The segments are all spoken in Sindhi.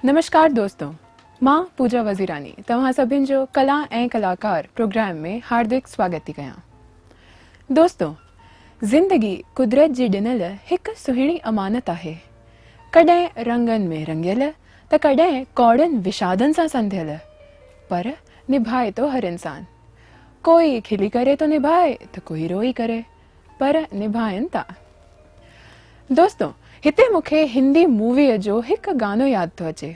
نمشڪار دوستو، مان پوجا وزيراني توهان سڀن جو ڪلا ۽ ڪلاڪار پروگرام ۾ هاردڪ سواگت ٿي ڪيان. دوستو، زندگي قدرت جي ڏنل هڪ سهڻي امانت آهي. ڪڏهن رنگن ۾ رڱيل ته ڪڏهن ڪوڙن وشادن سان سنڌيل، پر نڀائي ٿو هر انسان. ڪوئي کلي ڪري ٿو نڀائي ته ڪوئي روئي ڪري، پر نڀائن ٿا. دوستو، هتي مون کي هندي موويء جو هڪ گانو ياد ٿو اچي.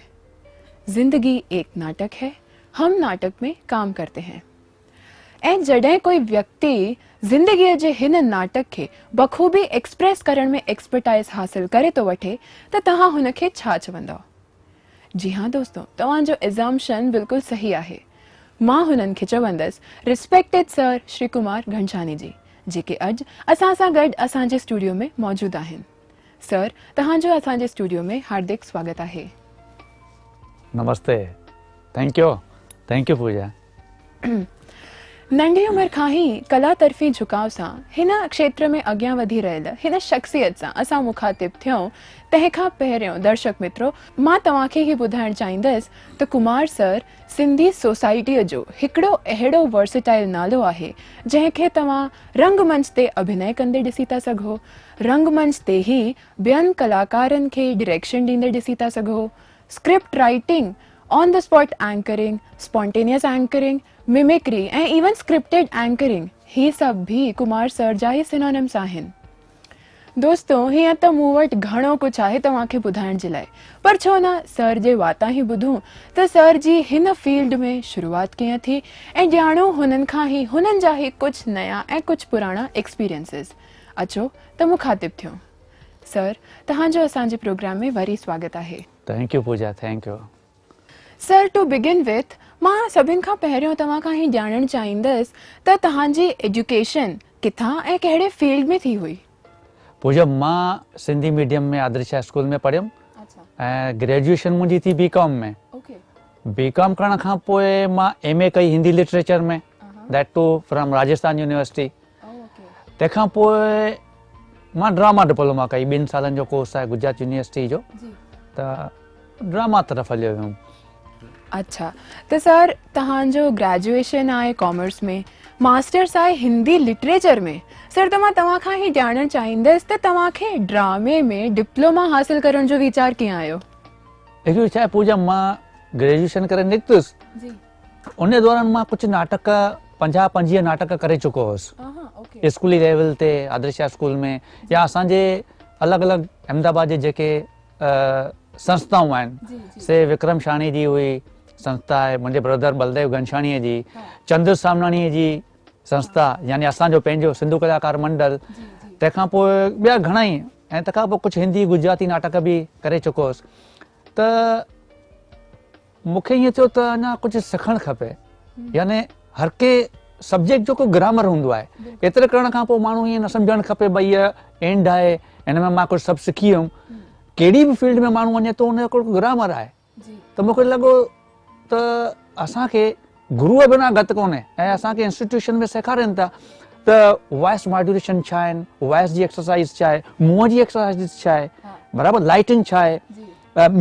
زندگي ايڪ ناٽڪ هي، هم ناٽڪ ۾ ڪام ڪرتي هين. ۽ جڏهن ڪوئي ويڪتي زندگيء جي هن ناٽڪ کي بخوبي ايڪسپريس ڪرڻ ۾ ايڪسپرٽائيز حاصل ڪري ٿو وٺي ته توهان هن کي ڇا چوندؤ؟ جي ها دوستو، توهان جو ازمپشن بلڪل صحيح آهي. مان هنن کي چوندس ريسپيڪٽيڊ سر شري ڪمار گهنشاني جي، جيڪي اڄ اسان سان گڏ اسان جي اسٽوڊيو ۾ موجود آهن. سر، توهان جو اسان جي اسٽوڊيو ۾ هاردڪ سواگت آهي. نمستي. Thank you. Thank you Pooja. ننڍي عمر کان ئي ڪلا طرفي جهڪاء سان هن کشيتر ۾ اڳيان وڌي رهيل هن شخصيت سان اسان مخاطب ٿيون، تنهن کان پهريون درشڪ مترو مان توهان کي هي ٻڌائڻ چاهيندس ته ڪمار سر سنڌي سوسائٽيء جو هڪڙو اهڙو ورسيٽائل نالو آهي جنهن کي توهان رنگ منچ تي اڀنئه ڪندي ڏسي ٿا سگهو، رنگ منچ تي ئي ٻين ڪلاڪارن کي ڊئريڪشن ڏيندي ڏسي ٿا سگهو، script writing, on the spot anchoring, spontaneous anchoring, mimicry ۽ even scripted anchoring هي سڀ به ڪمار سر جا ئي سينونمس آهن. دوستو هيئن ته مون وٽ گهڻو ڪجهه آهي توهان کي ٻڌائڻ جي لاء پر ڇو نه سر جي واتان ئي ٻڌون ته سر جي هن فيلڊ ۾ شروعات ڪيئن ٿي ۽ ڄاڻون هنن کان ئي هنن جا ئي ڪجهه نيا ۽ ڪجهه پراڻا ايڪسپيرينسز. اچو ته مخاطب ٿيون. سر توهان جو اسان جي پروگرام ۾ وري سواگت آهي. Thank you Pooja thank you. Sir to begin with مان سڀن کان پهريون توهان کان هي ڄاڻڻ چاهيندس ته توهان جي ايجوڪيشن ڪٿان ۽ ڪهڙي فيلڊ ۾ ٿي هئي؟ پوجا مان سنڌي ميڊيم ۾ آدرش هاء اسڪول ۾ پڙهيم ۽ گريجوئيشن منهنجي ٿي بي ڪام ۾. بي ڪام ڪرڻ کان پوء مان ايم اي ڪئي Hindi literature ۾ that too from Rajasthan university. تنهن کان پوء مان ڊراما ڊپلوما ڪئي، 2 سالن جو ڪورس آهي گجرات يونيورسٽي جو، ته ڊراما طرف هليو ويم. اڇا ته سر توهان جو گريجوئيشن آهي ڪامرس ۾، ماسٽرس آهي هندي لٽريچر ۾، سر ته مان توهان کان هي ڄاڻڻ چاهيندس ته توهان کي ڊرامي ۾ ڊپلوما حاصل ڪرڻ جو ويچار ڪيئن آيو؟ ايڪچولي ڇا آهي پوجا، مان گريجوئيشن ڪري نڪتس، ان دوران مان ڪجهه ناٽڪ 50 25 ناٽڪ ڪري چڪو هوس اسڪولي ليول تي آدرش اسڪول ۾ يا اسان جي الڳ الڳ احمد آباد جي جيڪي سنسٿائون آهن سي وڪرم شاڻي جي هئي سنسٿا آهي، منهنجي برادر بلديو گهنشاڻي جي، چندر سامناڻي جي سنسٿا يعني اسان جو پنهنجو سنڌو ڪلاڪار منڊل، تنهن کان پوء ٻيا گهڻا ئي، ۽ تنهن کان پوء ڪجهه هندي گجراتي ناٽڪ به ڪري چڪو هوس. ته مون کي ائين ٿيو ته اڃا ڪجهه سکڻ کپي، يعني هر ڪنهن سبجيڪٽ جو ڪو گرامر هوندو آهي، ايتري ڪرڻ کان پوء ماڻهو ائين نه سمجهڻ کپي ڀئي هيء اينڊ آهي هن ۾ مان ڪجهه سڀ سکي ويم. ڪهڙي به فيلڊ ۾ ماڻهو وڃي ٿو ان جو هڪڙو گرامر آهي. ته مون کي لڳو ته اسان کي گروء بنا گت ڪونهي ۽ اسان کي انسٽيٽيوشن ۾ سيکارين ٿا ته وائس ماڊيوليشن ڇا آهن، وائس جي ايڪسرسائز ڇا آهي، منهن جي ايڪسرسائز ڇا آهي، برابر لائٽنگ ڇا آهي،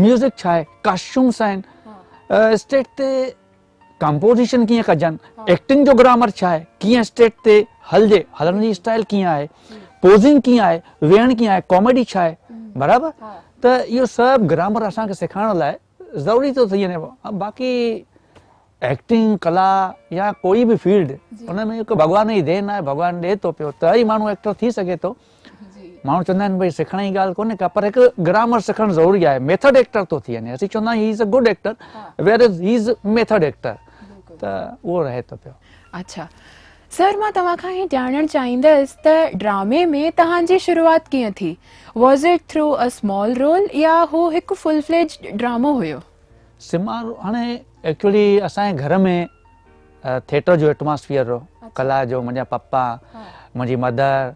ميوزڪ ڇا آهي، ڪاسٽيومس آهن، اسٽيج تي ڪمپوزيشن ڪيئن ڪجن، ايڪٽنگ جو گرامر ڇا آهي، ڪيئن اسٽيج تي هلجي، هلڻ جي اسٽائل ڪيئن آهي، پوزنگ ڪيئن آهي، ويهڻ ڪيئن آهي، ڪاميڊي ڇا آهي، برابر ته اهو سڀ گرامر اسان کي سيکارڻ لاء ضروري ٿو ٿي وڃي. باقي ايڪٽنگ ڪلا يا ڪوئي به فيلڊ ان ۾ هڪ ڀڳوان جي دين آهي، ڀڳوان ڏي ٿو پيو ته ئي ماڻهو ايڪٽر ٿي سگهي ٿو. ماڻهو چوندا آهن ڀئي سکڻ جي ڳالهه ڪونهي ڪا، پر هڪ گرامر سکڻ ضروري آهي. ميٿڊ ايڪٽر ٿو ٿي وڃي، اسين چوندا آهيون he is a good actor, where is he is method actor, ته اهو رهي ٿو پيو. اڇا سر مان توهان کان هي ڄاڻڻ چاهيندس ته ڊرامي ۾ توهان جي شروعات ڪيئن ٿي؟ Was it through a small role يا هو هڪ فل فليجڊ ڊرامو هيو؟ سمال هاڻي ايڪچولي اسان جي گهر ۾ ٿيٽر جو ايٽماسفيئر هو، ڪلا جو. منهنجا پپا، منهنجي مدر،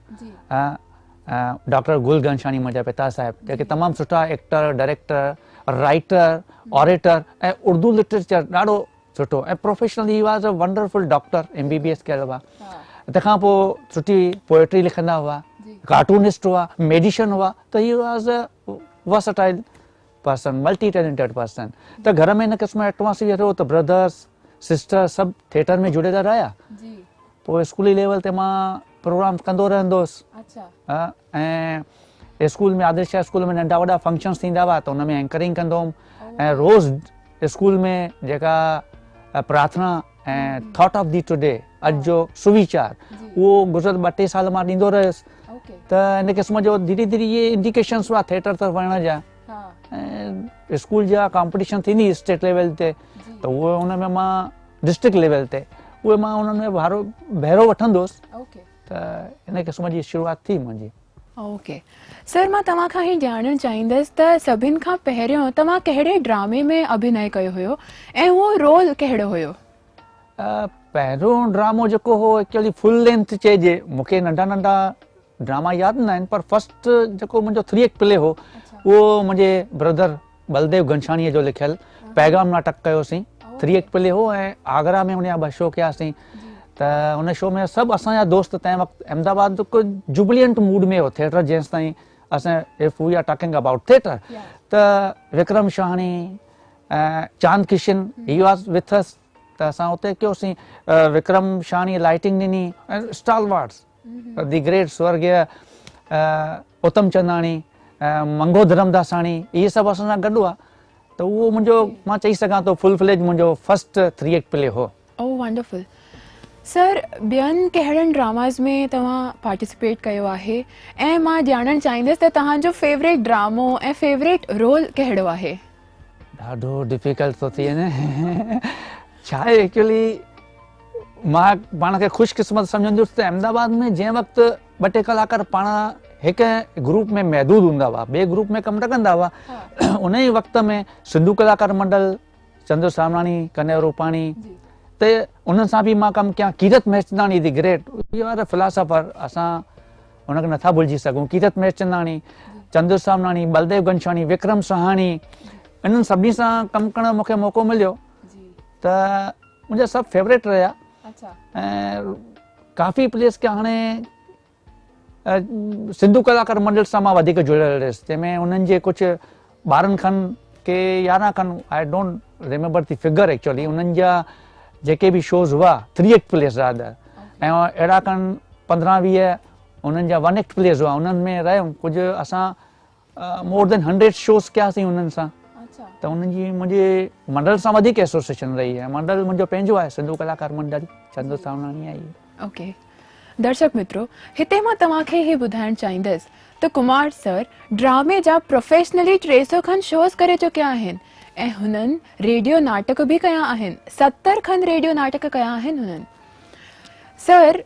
ڊاڪٽر گل گهنشاڻي منهنجا پتا صاحب، جيڪي تمام سٺا actor, director, writer, orator ۽ Urdu literature ڏاڍو سٺو ۽ professional he was a wonderful doctor, M B B S ڪيل هئا. تنهن کان پوء سٺي پوئٽري لکندا هئا، ڪارٽونسٽ هئا، ميجيشن هئا، ته he was a versatile person, multi talented person. ته گهر ۾ ان قسم جو ايٽماسفيئر هو ته برادرس سسٽر سڀ ٿيٽر ۾ جڙيل رهيا. پوء اسڪولي ليول تي مان پروگرام ڪندو رهندو هوس. ۽ اسڪول ۾ آدرش اسڪول ۾ ننڍا وڏا فنڪشنس ٿيندا هئا ته ان ۾ اينڪرنگ ڪندو هوم ۽ روز اسڪول ۾ جيڪا پرارٿنا ۽ ٿاٽ آف the today اڄ جو سويچار اهو گذريل ٻه ٽي سال مان ڏيندو رهيس ته ان قسم جو ڌيري ڌيري اهي انڊيڪيشنس هئا ٿيٽر طرف وڃڻ جا ۽ اسڪول جا ڪامپٽيشن ٿيندي اسٽيٽ ليول تي ته اهو ان ۾ مان ڊسٽرڪٽ ليول تي اهي مان انهن ۾ ڀارو بهرو وٺندو هوس ته ان قسم جي شروعات ٿي منهنجي. اوڪي سر مان توهان کان هي ڄاڻڻ چاهيندس ته سڀن کان پهريون توهان ڪهڙي ڊرامي ۾ اڀينئه ڪيو هيو ۽ اهو رول ڪهڙو هيو؟ پهريون ڊرامو جيڪو هو ايڪچوئلي فل لينٿ چئجي مون کي ننڍا ننڍا ڊراما ياد نه آهن پر فرسٽ جيڪو منهنجو ٿري ايڪٽ پلي هو اهو منهنجي برادر بلديو گهنشاڻيء جو لکيل پيغام ناٽڪ ڪيوسين. ٿري ايڪٽ پلي هو ۽ آگرا ۾ ان جا ٻه شو ڪياسين ته ان شو ۾ سڀ اسان جا دوست تنهن وقت احمد آباد جوبلينٽ موڊ ۾ هو ٿيٽر جيستائين اسان if we are talking about theatre ته Vikram Shahani Chand Kishan he was with us ته اسان اتي ڪيوسين وڪرم شاهاڻي لائٽنگ ڏني ۽ اسٽالوارڊس the great سورڳيه اتم چنداڻي، منگهو ڌرمداساڻي اهي سڀ اسان سان گڏ هئا ته اهو منهنجو مان چئي سگهان ٿو فل فليج منهنجو فرسٽ ٿري ايڪٽ پلي هو. او ونڊرفل سر ٻين ڪهڙن ڊراماز ۾ توهان پارٽيسپيٽ ڪيو آهي ۽ مان ڄاڻڻ چاهيندس ته توهان جو فيوريٽ ڊرامو ۽ فيوريٽ رول ڪهڙو آهي؟ ڏاڍو ڊفيڪلٽ ٿو ٿي وڃي ڇا آهي ايڪچولي مان پاڻ کي خوش قسمت سمجهندس ته احمد آباد ۾ جنهن وقت ٻه ٽي ڪلاڪار پاڻ هڪ گروپ ۾ محدود هوندا هئا ٻئي گروپ ۾ ڪم نه ڪندا هئا ان ئي وقت ۾ سنڌو ڪلاڪار منڊل چندر سامراڻي ڪنيو روپاڻي ته انهن سان به مان ڪم ڪيان Kirat Mehchandani the great you are a philosopher اسان ان کي نٿا ڀلجي سگهون ڪيرت مهرچنداڻي چندر سامراڻي بلديو گنشاڻي وڪرم سهاڻي انهن سڀني سان ڪم ڪرڻ جو مونکي موقعو مليو ته منهنجا سڀ فيوريٽ رهيا ۽ ڪافي پليس کي هاڻي سنڌو ڪلاڪار منڊل سان مان وڌيڪ جڙيل رهيس جنهن ۾ انهن جي ڪجهه 12 کن ڪي 11 کن I don't remember the figure actually انهن جا جيڪي به شوز هئا ٿري ايڪٽ پليس رادر ۽ اهڙا کن 15 20 انهن جا ون ايڪٽ پليس هئا انهن ۾ رهيم ڪجهه اسان مور دين 100 شوز ڪياسين انهن سان ته انهن جي منهنجي منڊل سان وڌيڪ ايسوسيئيشن رهي آهي منڊل منهنجو پنهنجو آهي سنڌو ڪلاڪار منڊل چندو ساوناڻي آهي. اوڪي درشڪ مترو هتي مان توهان کي هي ٻڌائڻ چاهيندس ته ڪمار سر ڊرامي جا پروفيشنلي 300 کن شوز ڪري چڪيا آهن ۽ هنن ريڊيو ناٽڪ به ڪيا آهن 70 کن ريڊيو ناٽڪ ڪيا آهن هنن سر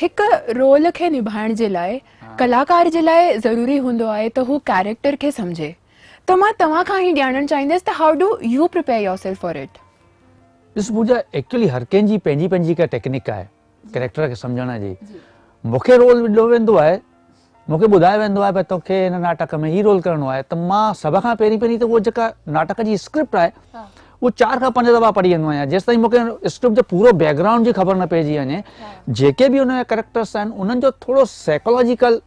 هڪ رول کي نڀائڻ جي لاء ڪلاڪار جي لاء ضروري هوندو آهي ته هو ڪيريڪٽر کي سمجهي ته مان توهان کان هي ڄاڻڻ چاهيندس ته how do you prepare yourself for it? ڏس پوجا ايڪچولي هر ڪنهن جي پنهنجي پنهنجي هڪ ٽيڪنڪ آهي ڪيريڪٽر کي سمجهڻ جي مون کي رول ڏنو ويندو آهي مون کي ٻڌايو ويندو آهي ڀئي توکي هن ناٽڪ ۾ هي رول ڪرڻو آهي ته مان سڀ کان پهرين پهرين ته اهو جيڪا ناٽڪ جي اسڪرپٽ آهي اهو 4 کان 5 دفعا پڙهي ويندو آهيان جيستائين مون کي اسڪرپٽ جو پورو بيڪ گرائونڊ جي خبر نه پئجي وڃي جيڪي به ان جا ڪريڪٽرس آهن انهن جو ٿورو سائيڪالاجيڪل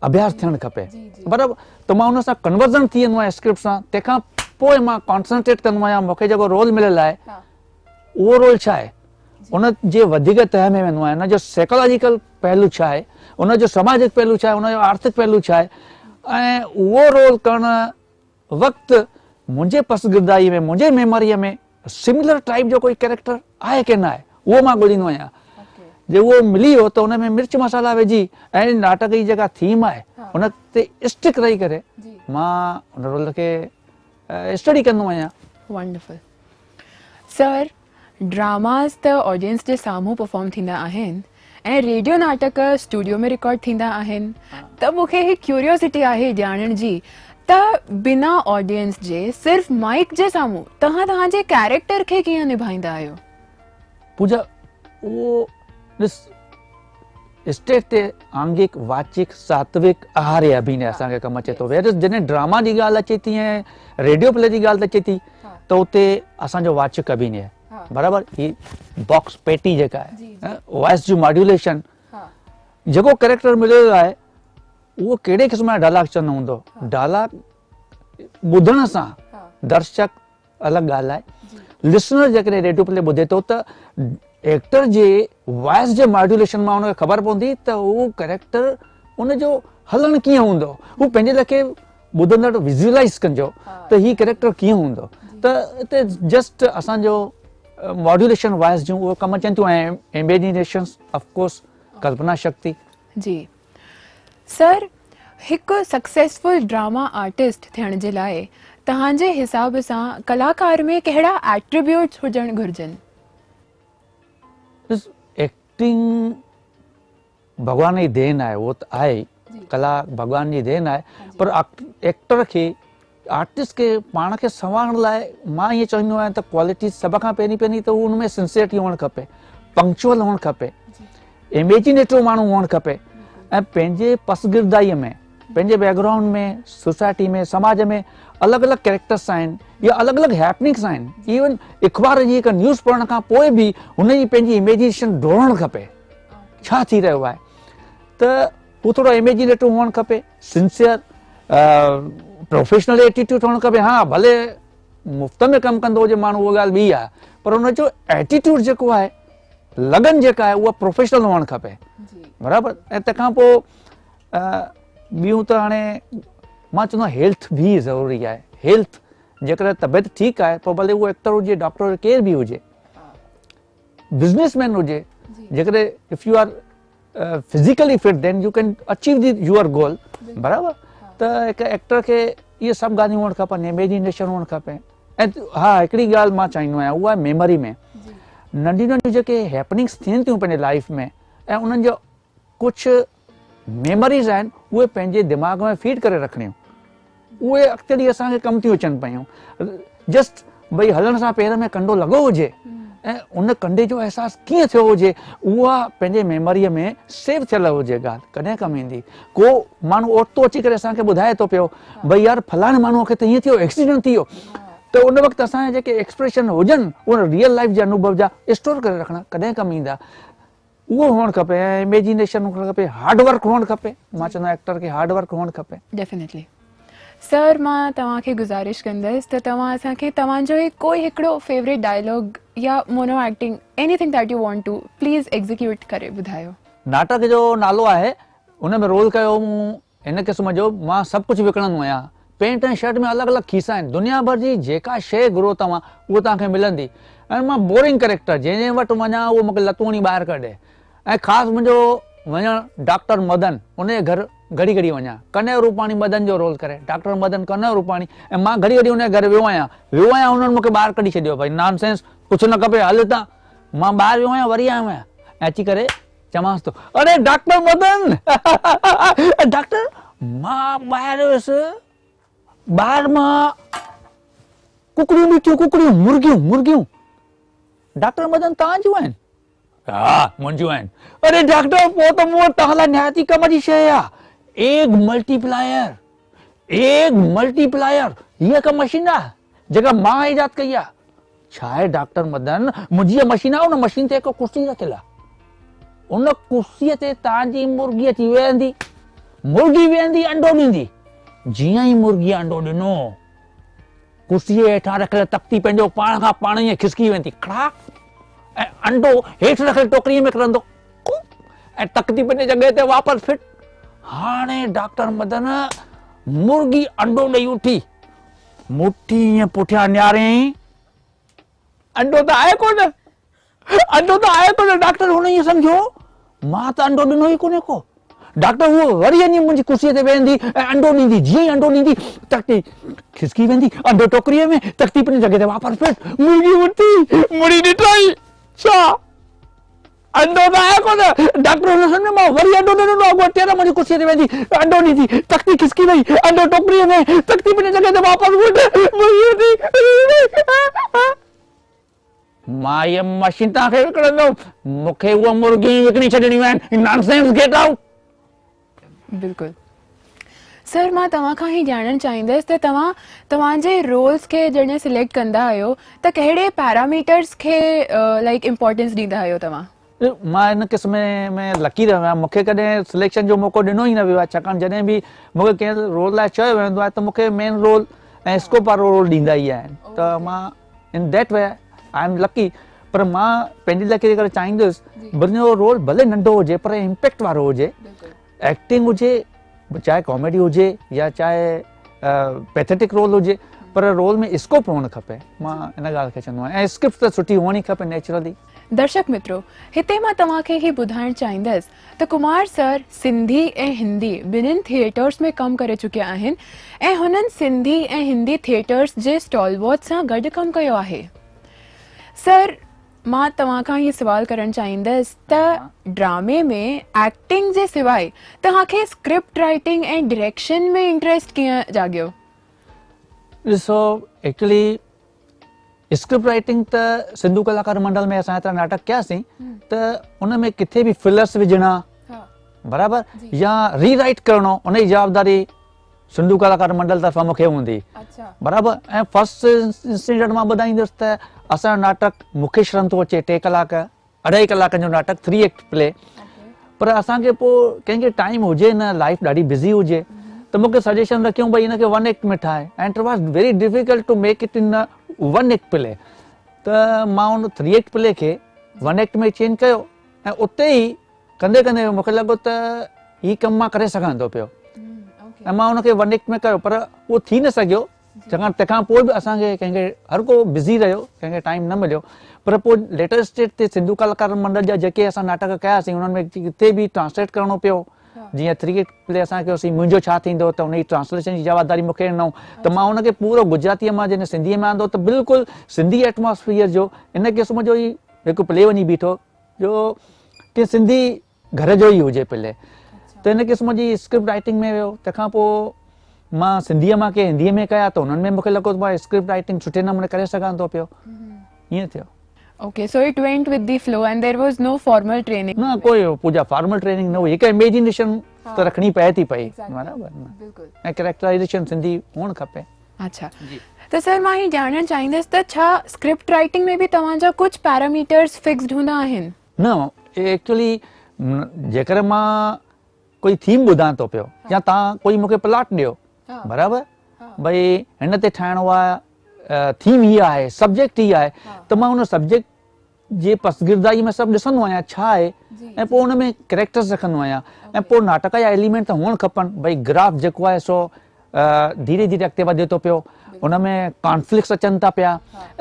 اڀياس ٿيڻ کپي برابر ته مان ان سان ڪنورزن ٿي ويندو آهيان اسڪرپٽ سان تنهن کان پوء مان ڪانسنٽريٽ ڪندو آهيان مون کي جيڪو رول مليل آهي اهو رول ڇا آهي ان جي وڌيڪ تهه ۾ ويندو آهيان ان جو سائيڪالاجيڪل پهلو ڇا آهي ان جو سماجڪ پهلو ڇا آهي ان جو آرٿڪ پهلو ڇا آهي ۽ اهو رول ڪرڻ وقت منهنجي پسگردائي ۾ منهنجي ميموريء ۾ سملر ٽائيپ جو ڪوئي ڪيريڪٽر آهي ڪي نه آهي اهو مان ڳوليندو آهيان جي اهو ملي ويو ته ان ۾ مرچ مصالحا وجهي ۽ ناٽڪ جي جيڪا ٿيم آهي ان تي اسٽڪ رهي ڪري مان ان رول کي اسٽڊي ڪندو آهيان. ونڊرفل سر ڊراماز ته آڊينس جي سامهون پرفارم ٿيندا آهن ۽ ريڊيو ناٽڪ اسٽوڊيو ۾ رڪارڊ ٿيندا آهن ته مون کي هي ڪيوريوسٽي آهي ڄاڻڻ جي ته بنا آڊينس جي صرف مائيڪ جي سامهون توهان توهان جي ڪيريڪٽر کي ڪيئن نڀائيندا آهيو؟ پوجا اهو ڏس اسٽيج تي آنگڪ واچڪ ساتوڪ آهاري اڀيني اسان کي ڪم اچي ٿو ويئر جڏهن ڊراما جي ڳالهه اچي ٿي ۽ ريڊيو پلي جي ڳالهه اچي ٿي ته اتي اسان جو واچڪ اڀيني برابر هي باڪس پيٽي جيڪا آهي وائس جو ماڊيوليشن جيڪو ڪيريڪٽر مليو آهي اهو ڪهڙي قسم جا ڊائلاگ چوندو هوندو ڊائلاگ ٻڌڻ سان درشڪ الڳ ڳالهه آهي، لسنر جيڪڏهن ريڊيو پلي ٻڌي ٿو ته ايڪٽر جي وائس جي ماڊيوليشن مان ان کي خبر پوندي ته هو ڪريڪٽر ان جو هلڻ ڪيئن هوندو، هو پنهنجي ليکي ٻڌندڙ ويزوئلائز ڪندو ته هي ڪريڪٽر ڪيئن هوندو. ته اتي جسٽ اسان جو ماڊيوليشن وائس جون اهي ڪم اچن ٿيون ۽ اميجينيشنس آف ڪورس ڪلپنا شڪتي. جي سر، هڪ سڪسيسفل ڊراما آرٽسٽ ٿيڻ جي لاء توهان جي حساب سان ڪلاڪار ۾ ڪهڙا ايٽريبيوٽس هجڻ گهرجن؟ ڏس ايڪٽنگ ڀڳوان جي دين آهي، اهو ته آهي ئي، ڪلا ڀڳوان جي دين آهي، پر ايڪٽر کي آرٽسٽ کي پاڻ کي سنوارڻ لاء مان ائين چوندو آهيان ته ڪوالٽي سڀ کان پهرين پهرين ته هو ان ۾ سنسيئرٽي هئڻ کپي، پنڪچوئل هئڻ کپي، اميجينيٽو ماڻهو هئڻ کپي ۽ پنهنجي پسگردائيء ۾ پنهنجي بيڪ گرائونڊ ۾ سوسائٽي ۾ سماج ۾ الڳ الڳ ڪريڪٽرس آهن يا الڳ الڳ هيپننگس آهن، ايون اخبار جي هڪ نيوز پڙهڻ کان پوء به هن جي پنهنجي اميجينيشن ڊوڙڻ کپي ڇا ٿي رهيو آهي، ته هو ٿورو اميجينيٽو هئڻ کپي، سنسيئر پروفيشنل ايٽيٽيوڊ هئڻ کپي. ها ڀلي مفت ۾ ڪم ڪندو هجي ماڻهو اها ڳالهه ٻي آهي، پر ان جو ايٽيٽيوڊ جيڪو آهي، لگن جيڪا آهي اها پروفيشنل هئڻ کپي، برابر. ۽ تنهن کان پوء ٻيون ته هاڻي مان چوندو آهيان هيلٿ به ضروري آهي. هيلٿ جيڪڏهن طبيعت ٺيڪ آهي پوء ڀلي اهو ايڪٽر هجي، ڊاڪٽر هجي، ڪير به هجي، بزنس مين هجي، جيڪڏهن if you are physically fit then you can achieve the your goal, برابر. ته هڪ ايڪٽر کي اهي سڀ ڳالهيون هئڻ کپن، اميجينيشن هئڻ کپي. ۽ ها هڪڙي ڳالهه مان چاهيندو آهيان اها آهي ميموري ۾ ننڍيون ننڍيون جيڪي هيپننگس ٿين ٿيون پنهنجي لائف ۾ ۽ انهن جو ڪجهه ميموريز آهن اهي پنهنجي دماغ ۾ فيڊ ڪري رکڻيون، اهي اڳتي هلي اسان کي ڪم ٿيون اچن پيون. جسٽ ڀئي هلڻ سان پير ۾ ڪنڊو لڳو هجي ۽ ان ڪنڊي جو احساس ڪيئن ٿيو هجي اها پنهنجي ميموريء ۾ سيو ٿيل هجي ڳالهه ڪڏهن ڪم ايندي. ڪو ماڻهو اوچتو اچي ڪري اسان کي ٻڌائي ٿو پيو ڀئي يار فلاڻي ماڻهوء کي ته ائين ٿيو ايڪسيڊنٽ ٿي ويو، ته ان وقت اسان جا جيڪي ايڪسپريشن هجن اهي ريئل لائف جي انوڀو جا اسٽور ڪري رکڻا ڪڏهن ڪم ايندا. اهو هئڻ کپي ۽ اميجينيشن هئڻ کپي، هارڊ ورڪ هئڻ کپي. مان چوندو آهيان ايڪٽر کي هارڊ ورڪ هئڻ کپي. ڊيفينيٽلي سر، مان توهان کي گذارش ڪندس ته توهان اسان کي توهان جو ڪوئي هڪڙو فيوريٽ ڊائلاگ يا mono acting anything that you want to please execute ڪري ٻڌايو. ناٽڪ جو نالو آهي، ان ۾ رول ڪيو مون هن قسم جو، مان سڀ ڪجهه وڪڻندو آهيان. پينٽ ۽ شرٽ ۾ الڳ الڳ کيسا آهن. دنيا ڀر جي جيڪا شيء گهرو توهان، اها توهان کي ملندي. ۽ مان بورنگ ڪريڪٽر، جنهن جنهن وٽ وڃان اهو مون کي لتون هڻي ٻاهر ڪڍي. ۽ خاص منهنجو وڃڻ ڊاڪٽر مدن، ان جي گهر گهڙي گهڙي وڃان. ڪنيو روپاڻي مدن جو رول ڪري، ڊاڪٽر مدن ڪنيو روپاڻي ۽ مان گهڙي گهڙي ان جي گهر ويو آهيان. ويو آهيان انهن مون کي ٻاهر ڪڍي ڇڏيو، ڀئي نان سينس، ڪجهه نه کپي، هل هتان. مان ٻاهر ويو آهيان، وري آيو آهيان ۽ اچي ڪري چوانس ٿو، اڙي ڊاڪٽر مدن! ڊاڪٽر، مان ٻاهر ويس، ٻاهر مان ڪڪڙيون ڏٺيون، ڪڪڙيون، مرغيون، مرغيون. ڊاڪٽر مدن، توهان جون آهن؟ ها، منهنجون آهن. اڙي ڊاڪٽر، پوء ته مون وٽ توهان لاء نهايت ئي ڪم جي شيء آهي، ايگ ملٽي پلائر، ايگ ملٽي پلائر، هيء هڪ مشين آهي، جيڪا مان ايجاد ڪئي آهي. ڇا آهي ڊاڪٽر مدن، منهنجي اها مشين آهي، ان مشين تي هڪ ڪرسي رکيل آهي، ان ڪرسيء تي توهان جي مرغي اچي ويهندي، مرغي ويهندي انڊو ڏيندي، جيئن ئي مرغيء انڊو ڏنو، ڪرسيء جي هيٺان رکيل تختي پنهنجو پاڻ کان پاڻ ائين کسڪي ويندي، کڙاڪ، ۽ انڊو هيٺ رکيل ٽوڪريء ۾ ڪرندو، ۽ تختي پنهنجي جڳهه تي واپس فٽ. هاڻي ڊاڪٽر مدن مرغي انڊو ڏئي اٿي. مٺي ائين پٺيان نهاريائين، انڊو ته آهي ڪونه، انڊو ته آهي ڪونه. ڊاڪٽر هن ائين سمجهيو، مان ته انڊو ڏنو ئي ڪونهي ڪو. ڊاڪٽر هوء وري وڃي منهنجي ڪرسيء تي ويهندي ۽ انڊو ڏيندي. جيئن ئي انڊو ڏيندي، تختي کسڪي ويندي، انڊو ٽوڪريء ۾، تختي پنهنجي جڳهه تي واپس فٽ. مرغي اٿي، مڙي ڏٺائين، ڇا؟ انڊو ته آهي ڪونه. ڊاڪٽر هن سمجهيو مان وري انڊو نه ڏنو، اڳو ٽير منهنجي ڪرسيء تي ويهندي، انڊو ڏيندي، تختي کسڪي وئي، انڊو ٽوڪريء ۾، تختي پنهنجي جڳهه تي واپس فٽ. مرغي اٿي. مان هيء مشين توهان کي وڪڻندم، مون کي اهي مرغيون ئي وڪڻي ڇڏڻيون آهن. Nonsense, get out. بلڪل سر، مان توهان کان هي ڄاڻڻ چاهيندس ته توهان توهان جي رولز کي جڏهن سليڪٽ ڪندا آهيو ته ڪهڙي پيراميٽرز کي لائيڪ امپورٽنس ڏيندا آهيو توهان؟ مان ان قسم ۾ لڪي رهيو آهيان، مون کي ڪڏهن سليڪشن جو موقعو ڏنو ئي نه ويو آهي، ڇاڪاڻ جڏهن به مون کي ڪنهن رول لاء چيو ويندو آهي ته مون کي مين رول ۽ اسڪوپ وارو رول ڏيندا ئي آهن ته مان in that way I am lucky پر مان پنهنجي لاءِ ڪري چاهيندس منهنجو رول ڀلي ننڍو هجي پر امپيڪٽ وارو هجي، ايڪٽنگ هجي چاهي ڪاميڊي هجي يا چاهي پيٿيٽڪ رول هجي پر رول ۾ اسڪوپ هئڻ کپي، مان ان ڳالهه کي چوندو آهيان ۽ اسڪرپٽ ته سٺي هئڻ ئي کپي نيچرلي. درشڪ مترو هتي مان توهان کي هي ٻڌائڻ چاهيندس ته ڪمار سر سنڌي ۽ هندي ٻنهين ٿيئٽرس ۾ ڪم ڪري چڪيا آهن ۽ هنن سنڌي ۽ هندي ٿيئٽرس جي اسٽالورٽ سان گڏ ڪم ڪيو آهي. سر مان توهان کان هي سوال ڪرڻ چاهيندس ته ڊرامي ۾ ايڪٽنگ جي سواء توهان کي اسڪرپٽ رائٽنگ ۽ ڊائريڪشن ۾ انٽريسٽ ڪيئن جاڳيو؟ ڏسو ايڪچولي اسڪرپٽ رائٽنگ ته سنڌو ڪلاڪار منڊل ۾ اسان ايترا ناٽڪ ڪياسين ته ان ۾ ڪٿي به فلرس وجهڻا برابر يا ري رائٽ ڪرڻو ان جي جوابداري سنڌو ڪلاڪار منڊل طرفان مونکي هوندي برابر ۽ فرسٽ انسٽنٽ مان ٻڌائيندس ته اسان جو ناٽڪ مونکي شرم ٿو اچي 3 ڪلاڪ 2.5 ڪلاڪن جو ناٽڪ 3 ايڪٽ پلي پر اسان کي پوء ڪنهن کي ٽائيم هجي نه لائف ڏاڍي بزي هجي ته مونکي سجيشن رکيون ڀئي هن کي 1 ايڪٽ ۾ ٺاهي and it was very difficult to make it in 1 act play ته مان ان 3 ايڪٽ پلي کي 1 ايڪٽ ۾ چينج ڪيو ۽ اتي ئي ڪندي ڪندي مونکي لڳو ته هي ڪم مان ڪري سگهان ٿو پيو ۽ مان ان کي 1 ايڪٽ ۾ ڪيو پر اهو ٿي نه سگهيو ڇاڪاڻ تنهن کان پوء به اسان کي ڪنهن کي هر ڪو بزي رهيو ڪنهن کي ٽائيم نه مليو پر پوء ليٽر اسٽيج تي سنڌو ڪلاڪار منڊل جا جيڪي اسان ناٽڪ ڪياسين انهن ۾ ڪٿي به ٽرانسليٽ ڪرڻو پيو جيئن 3 ايڪٽ پلي اسان ڪيوسين منهنجو ڇا ٿيندو ته ان جي ٽرانسليشن جي جوابداري مون کي ڏنائون ته مان ان کي پورو گجراتيء مان جڏهن سنڌيء ۾ آندو ته بلڪل سنڌي ايٽماسفيئر جو ان قسم جو ئي هڪ پلي وڃي بيٺو جو ڪنهن سنڌي گهر جو ئي هجي پلي ته ان قسم جي اسڪرپٽ رائٽنگ ۾ ويو. تنهن کان پوء مان سنڌيء مان ڪي هنديء ۾ ڪيا ته انهن ۾ مون کي لڳو ته مان اسڪرپٽ رائٽنگ سٺي نموني ڪري سگهان ٿو پيو. ائين ٿيو. Okay so it went with the flow and there was no formal training. نه ڪوئي پوجا فارمل ٽريننگ نه هئي، هڪ اميجينيشن ته رکڻي پئي ٿي پئي برابر نه، ۽ ڪريڪٽرائيزيشن سنڌي هئڻ کپي. اڇا ته سر مان هي ڄاڻڻ چاهيندس ته ڇا اسڪرپٽ رائٽنگ ۾ به توهان جا ڪجهه پيراميٽرز فڪسڊ هوندا آهن؟ نه ايڪچولي جيڪر مان ڪوئي ٿيم ٻڌان ٿو پيو يا توهان ڪوئي مونکي پلاٽ ڏيو برابر ڀئي هن تي ٺاهڻو آهي ٿيم هي آهي سبجيڪٽ هي آهي ته مان ان سبجيڪٽ جي پسگردائي ۾ سڀ ڏسندو آهيان ڇا آهي ۽ پوء ان ۾ ڪريڪٽرز رکندو آهيان ۽ پوء ناٽڪ جا ايليمينٽ ته هئڻ کپن ڀئي گراف جيڪو آهي سو ڌيري ڌيري اڳتي وڌي ٿو پيو ان ۾ ڪانفلڪٽس اچن ٿا پيا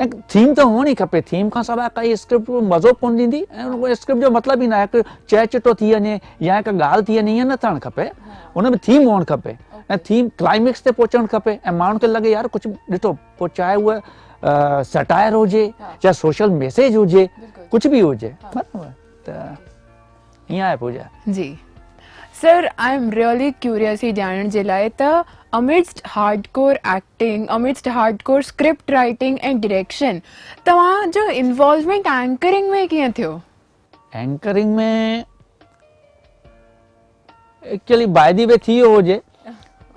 ۽ ٿيم ته هئڻ ئي کپي ٿيم کان سواء ڪائي اسڪرپٽ مزو ڪونه ڏيندي ۽ ان اسڪرپٽ جو مطلب ئي نه آهي هڪ چئه چٽو ٿي وڃي يا هڪ ڳالهه ٿي وڃي ائين نه ٿيڻ کپي ان ۾ ٿيم هئڻ کپي ۽ ٿيم ڪلائميڪس تي پهچڻ کپي ۽ ماڻهن کي لڳي يار ڪجهه ڏٺو پوء چاهي اها سٽائر هجي يا سوشل ميسيج هجي ڪجهه به هجي ته ائين آهي پوجا. جي sir I am really curious هي ڄاڻڻ جي لاء ته amidst hard core acting amidst hard core script writing ۽ direction توهان جو انوالومينٽ اينڪرنگ ۾ ڪيئن ٿيو؟ Anchoring ۾ actually by the V ٿي ويو هجي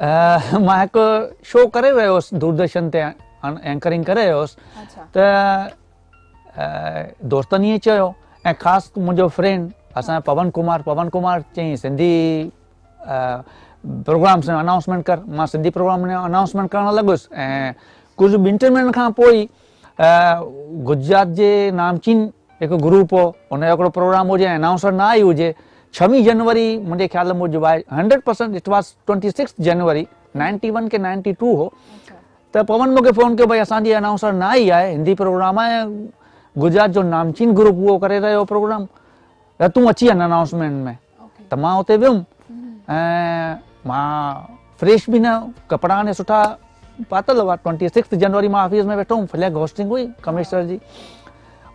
مان هڪ شو ڪري رهيو هوس دوردرشن تي اينڪرنگ ڪري رهيو هوس ته دوستن ائين چيو ۽ خاص منهنجو فرينڊ اسان پون ڪمار پون ڪمار چيائين سنڌي پروگرامس ۾ انائونسمينٽ ڪر مان سنڌي پروگرام ۾ انائونسمينٽ ڪرڻ لڳس ۽ ڪجهه ٻن ٽن مهينن کان پوء گجرات جي نامچين هڪ گروپ هو ان جو هڪڙو پروگرام هجي ۽ انائونسر نه آئي هجي ڇويهه جنوري منهنجي خيال موجب آهي 100% it was 26 January 91 K 92 هو ته پون مون کي فون ڪيو ڀئي اسان جي انائونسر نه آئي آهي هندي پروگرام آهي گجرات جو نامچين گروپ اهو ڪري رهيو پروگرام ته تون اچي وڃ انائونسمينٽ ۾ ته مان اتي ويم ۽ مان فريش به نه ڪپڙا هاڻي سٺا پاتل هئا 26 جنوري مان آفيس ۾ ويٺو هوم فليگ هوسٽنگ هئي ڪمشنر جي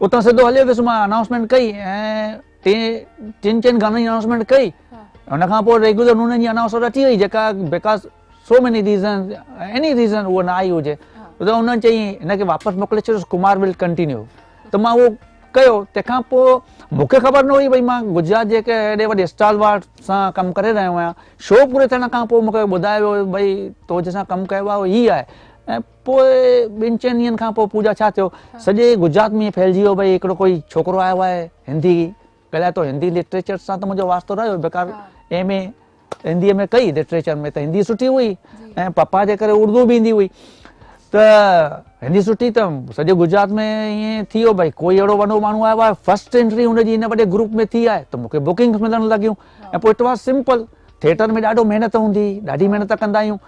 اتان سڌو هليو ويس مان انائونسمينٽ ڪئي ۽ ٽي ٽن چئن گانن جي انائونسمينٽ ڪئي ان کان پوء ريگيولر انهن جي انائونسر اچي وئي جيڪا because so many reason any reason اهو نه آئي هجي ته انهن چئي هن کي واپس موڪلي ڇڏيوس ڪمار ول ڪنٽينيو ته مان اهو ڪيو تنهن کان پوء مون کي خبر نه هئي ڀئي مان گجرات جي هڪ ايڏي وڏي اسٽال وارڊ سان ڪم ڪري رهيو آهيان شو پوري ٿيڻ کان پوء مون کي ٻڌايو ويو ڀئي تو جنهن سان ڪم ڪيو آهي اهو هي آهي ۽ پوء ٻن چئن ڏينهن کان پوء پوجا ڇا ٿيو سڄي گجرات ۾ ڦهلجي ويو ڀئي هڪڙو ڪوئي ڇوڪرو آيو آهي هندي ڳالهائي ٿو هندي لٽريچر سان ته منهنجو واسطو رهيو بيڪاز ايم اي هنديء ۾ ڪئي لٽريچر ۾ ته هندي سٺي هئي ۽ پپا جي ڪري اردو به ايندي هئي ته هندي سٺي ته سڄي گجرات ۾ ائين ٿي ويو ڀئي ڪوئي اهڙو وڏو ماڻهو آيو آهي فرسٽ انٽري هن جي هن وڏي گروپ ۾ ٿي آهي ته مون کي بڪنگس ملڻ لڳيون ۽ پوء it was simple theatre ۾ ڏاڍو محنت هوندي هئي ڏاڍي محنت ڪندا آهيون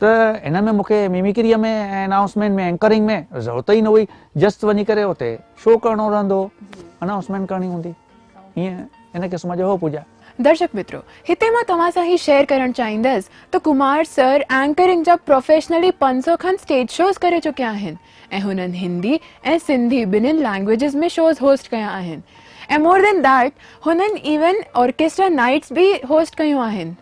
ته هن ۾ مون کي ميمڪريء ۾ ۽ انائونسمينٽ ۾ اينڪرنگ ۾ ضرورت ئي نه هئي جسٽ وڃي ڪري اتي شو ڪرڻو رهندو هو انائونسمينٽ ڪرڻي هوندي ائين ان قسم جو هو پوجا. درشڪ مترو هتي مان توهان سان هي شيئر ڪرڻ چاهيندس ته ڪمار سر اينڪرنگ جا پروفيشنلي 500 کن اسٽيج شوز ڪري چڪيا آهن ۽ هنن هندي ۽ سنڌي ٻنهين لينگويجز ۾ شوز هوسٽ ڪيا آهن ۽ مور دين that هنن ايون آرڪيسٽرا نائٽس به هوسٽ ڪيون آهن.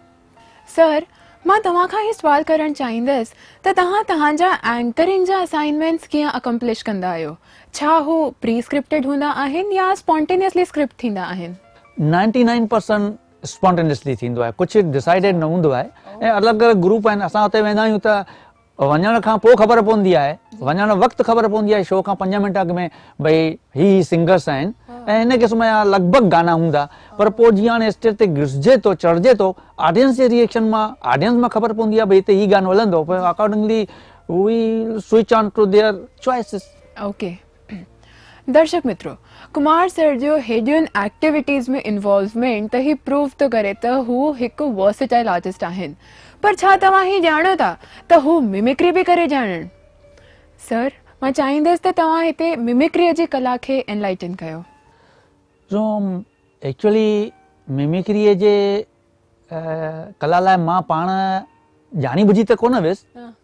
سر مان توهان کان هي سوال ڪرڻ چاهيندس ته توهان توهان جا اينڪرنگ جا اسائنمينٽس ڪيئن اڪمپلش ڪندا آهيو؟ ڇا هو پري اسڪرپٽيڊ هوندا آهن يا اسپونٽينيسلي اسڪرپٽ ٿيندا آهن؟ 99% اسپونٽينيسلي ٿيندو آهي ڪجهه ڊسائيڊيڊ نه هوندو آهي ۽ الڳ الڳ گروپ آهن اسان اتي ويندا آهيون ته وڃڻ کان پوء خبر پوندي آهي وڃڻ وقت خبر پوندي آهي شو کان 5 منٽ اڳ ۾ ڀئي هي هي سنگرس آهن ۽ هن قسم جا لڳ ڀڳ گانا هوندا پر پوء جيئن هاڻي اسٽيج تي گهسجي ٿو چڙهجي ٿو آڊينس جي ريئيڪشن مان آڊينس مان خبر پوندي آهي ڀئي هتي هي گانو هلندو پوء accordingly we switch on to their choices. Okay درشڪ مترو Kumar سر جو هيڏين ايڪٽيوٽيز ۾ انوالومينٽ ته هي پروف ٿو ڪري ته هو هڪ ورسيٽائل آرٽسٽ آهن پر ڇا توهان هي ڄاڻو ٿا ته هو ممڪري به ڪري ڄاڻن؟ سر مان چاهيندس ته توهان هتي ممڪريء جي ڪلا کي انلائيٽن ڪيو. سو ايڪچوئلي ممڪريء جي ڪلا لاء مان پاڻ ڄاڻي ٻجهي ته ڪونه ويس.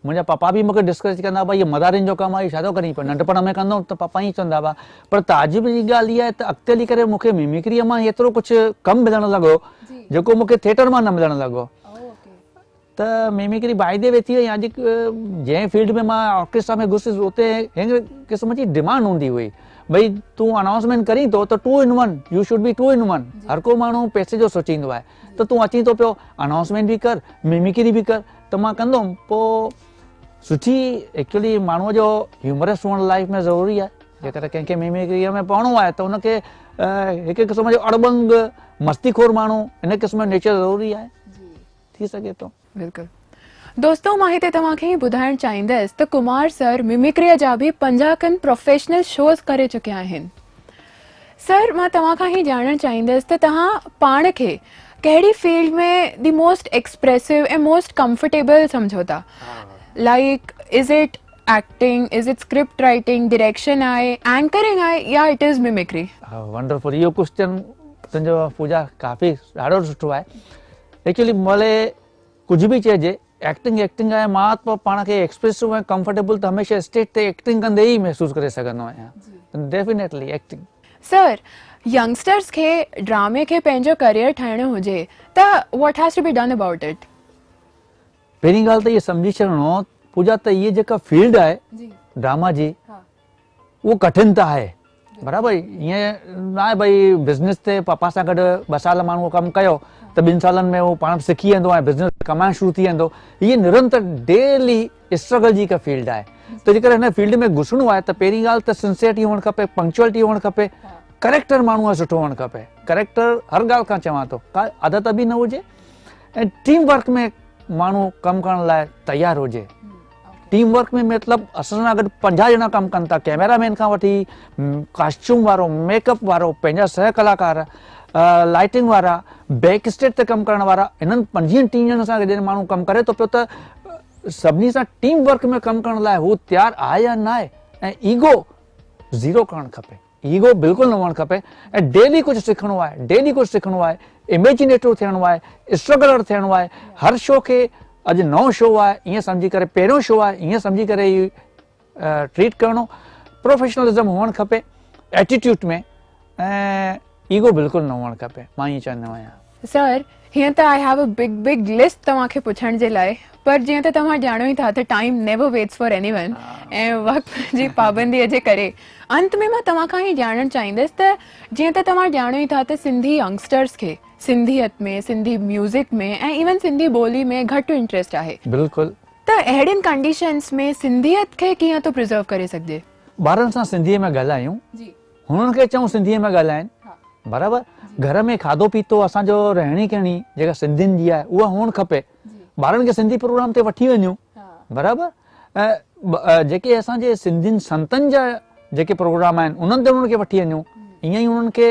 منهنجا پاپا به مون کي ڊسڪريج ڪندا هئا اهو مدارين جو ڪم آهي ڇا ٿو ڪرين پيو ننڍپڻ ۾ ڪندو هوم ته پاپا ائين چوندا هئا پر تعجب جي ڳالهه اها آهي ته اڳتي هلي ڪري مون کي ممڪريء مان ايترو ڪجهه ڪم ملڻ لڳو جيڪو مون کي ٿيٽر مان نه ملڻ لڳو ته ميمڪري باء the V ٿي وئي اڄ جنهن فيلڊ ۾ مان آرڪيسٽرا ۾ گهسيس اتي هن قسم جي ڊمانڊ هوندي هئي ڀئي تون انائونسمينٽ ڪرين ٿو ته 2 ان 1 you should be 2 in 1 هر ڪو ماڻهو پئسي جو سوچيندو آهي ته تون اچين ٿو پيو انائونسمينٽ به ڪر ميمڪري به ڪر ته مان ڪندو هوم پوء سٺي ايڪچولي ماڻهوء جو هيومرس هئڻ لائف ۾ ضروري آهي جيڪڏهن ڪنهن کي ميمڪريء ۾ پوڻو آهي ته ان کي هڪ قسم جو اڙٻنگ مستي خور ماڻهو ان قسم جو نيچر ضروري آهي ٿي سگهي ٿو. بلڪل دوستو مان هتي توهان کي هي ٻڌائڻ چاهيندس ته ڪمار سر ممڪريء جا به 50 کن پروفيشنل شوز ڪري چڪيا آهن. سر مان توهان کان هي ڄاڻڻ چاهيندس ته توهان پاڻ کي ڪهڙي field ۾ the most expressive ۽ most comfortable سمجهو ٿا؟ Like is it acting, is it script writing, direction آهي، اينڪرنگ آهي يا it is mimicry? Wonderful اهو ڪوشچن تنهنجو پوجا ڪافي ڏاڍو سٺو آهي. ايڪچولي ڀلي ڪجهه به چئجي ايڪٽنگ ايڪٽنگ آهي مان ته پاڻ کي ايڪسپريسو ۽ ڪمفرٽيبل ته هميشه اسٽيج تي ايڪٽنگ ڪندي ئي محسوس ڪري سگهندو آهيان ڊيفينيٽلي ايڪٽنگ. سر ينگسٽرز کي ڊرامي کي پنهنجو ڪريئر ٺاهڻو هجي ته what has to be done about it? پهرين ڳالهه ته اهو سمجهي ڇڏڻو پوجا ته هيء جيڪا فيلڊ آهي ڊراما جي اهو ڪٺن ته آهي برابر ائين نه آهي ڀئي بزنس تي پاپا سان گڏ ٻه سال ماڻهو ڪم ڪيو ته ٻن سالن ۾ هو پاڻ سکي ويندو ۽ بزنس ڪمائڻ شروع ٿي ويندو. هيء نرنتر ڊيلي اسٽرگل جي هڪ فيلڊ آهي ته جيڪڏهن هن فيلڊ ۾ گهسڻو آهي ته پهرين ڳالهه ته سنسيئرٽي هئڻ کپي، پنڪچوئلٽي هئڻ کپي، ڪريڪٽر ماڻهوء جو سٺو هئڻ کپي. ڪريڪٽر هر ڳالهه کان چوان ٿو ڪا عادت به نه هجي ۽ ٽيم ورڪ ۾ ماڻهو ڪم ڪرڻ لاء تيار هجي. ٽيم ورڪ ۾ مطلب اسان سان گڏ 50 ڄڻا ڪم ڪن ٿا، ڪئميرا مين کان وٺي ڪاسٽيوم وارو، ميڪ اپ وارو، پنهنجا سهه ڪلاڪار، لائٽنگ وارا، بيڪ اسٽيج تي ڪم ڪرڻ وارا، انهن 25 30 ڄڻن سان جڏهن ماڻهو ڪم ڪري ٿو پيو ته سڀني سان ٽيم ورڪ ۾ ڪم ڪرڻ لاء هو تيار آهي يا نه آهي ۽ ايگو زيرو ڪرڻ کپي. ايگو بلڪل نه هئڻ کپي ۽ ڊيلي ڪجهه سکڻو آهي، ڊيلي ڪجهه سکڻو آهي، اميجينيٽو ٿيڻو آهي، اسٽرگلر ٿيڻو آهي، هر شو کي اڄ نئون شو آهي ائين سمجهي ڪري پهريون شو آهي ائين سمجهي ڪري ئي ٽريٽ ڪرڻو، پروفيشنلزم هئڻ کپي ايٽيٽيوڊ ۾ ۽ ايگو بلڪل نه هئڻ کپي مان ائين چوندو آهيان. سر هيئن ته I have a big big list توهان کي پڇڻ جي لاء پر جيئن ته توهان ڄاڻو ئي ٿا ته time never waits for anyone ۽ وقت جي پابندي جي ڪري انت ۾ مان توهان کان هي ڄاڻڻ چاهيندس ته جيئن ته توهان ڄاڻو ئي ٿا ته سنڌي ينگسٽرز کي سنڌيت ۾ سنڌي ميوزڪ ۾ ۽ ايون سنڌي ٻولي ۾ گهٽ انٽريسٽ آهي. بلڪل. ته اهڙين ڪنڊيشنز ۾ سنڌيت کي ڪيئن ٿو پريزرو ڪري سگهجي؟ ٻارن سان سنڌيء ۾ ڳالهايون. هنن کي چئون سنڌيء ۾ ڳالهائين برابر گهر ۾ کاڌو پيتو اسان جو رهڻي ڪهڻي جيڪا سنڌين جي آهي اها هئڻ کپي ٻارن کي سنڌي پروگرام تي وٺي وڃون برابر ۽ جيڪي اسان جي سنڌين سنتن جا جيڪي پروگرام آهن انهن تي انهن کي وٺي وڃون، ائين ئي انهن کي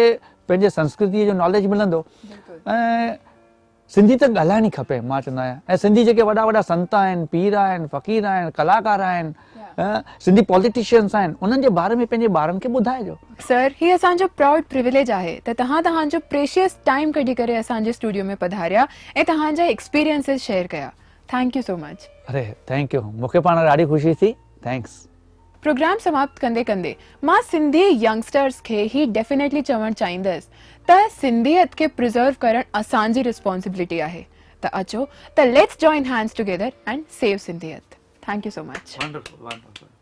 پنهنجي سنسڪرتيء جو ناليج ملندو. ۽ سنڌي ته ڳالهائڻ ئي کپي مان چوندو آهيان. ۽ سنڌي جيڪي وڏا وڏا سنت آهن، پير آهن، فقير آهن، ڪلاڪار آهن، سنڌي پاليٽيشنس آهن، انهن جي باري ۾ پنهنجي ٻارن کي ٻڌائجو. سر هي اسان جو پرائوڊ پريوليج آهي ته توهان توهان جو پريشيس ٽائيم ڪڍي ڪري اسان جي اسٽوڊيو ۾ پڌاريا ۽ توهان جا ايڪسپيرينسز شيئر ڪيا. Thank you so much. اري thank you مون کي پاڻ ڏاڍي خوشي ٿي thanks. Programme سماپت ڪندي ڪندي مان سنڌي ينگسٽرز کي هي ڊيفينيٽلي چوڻ چاهيندس ته سنڌيت کي پريزرو ڪرڻ اسان جي ريسپانسبلٽي آهي ته اچو ته let's join hands together and save Sindhiyat. Thank you so much. Wonderful wonderful.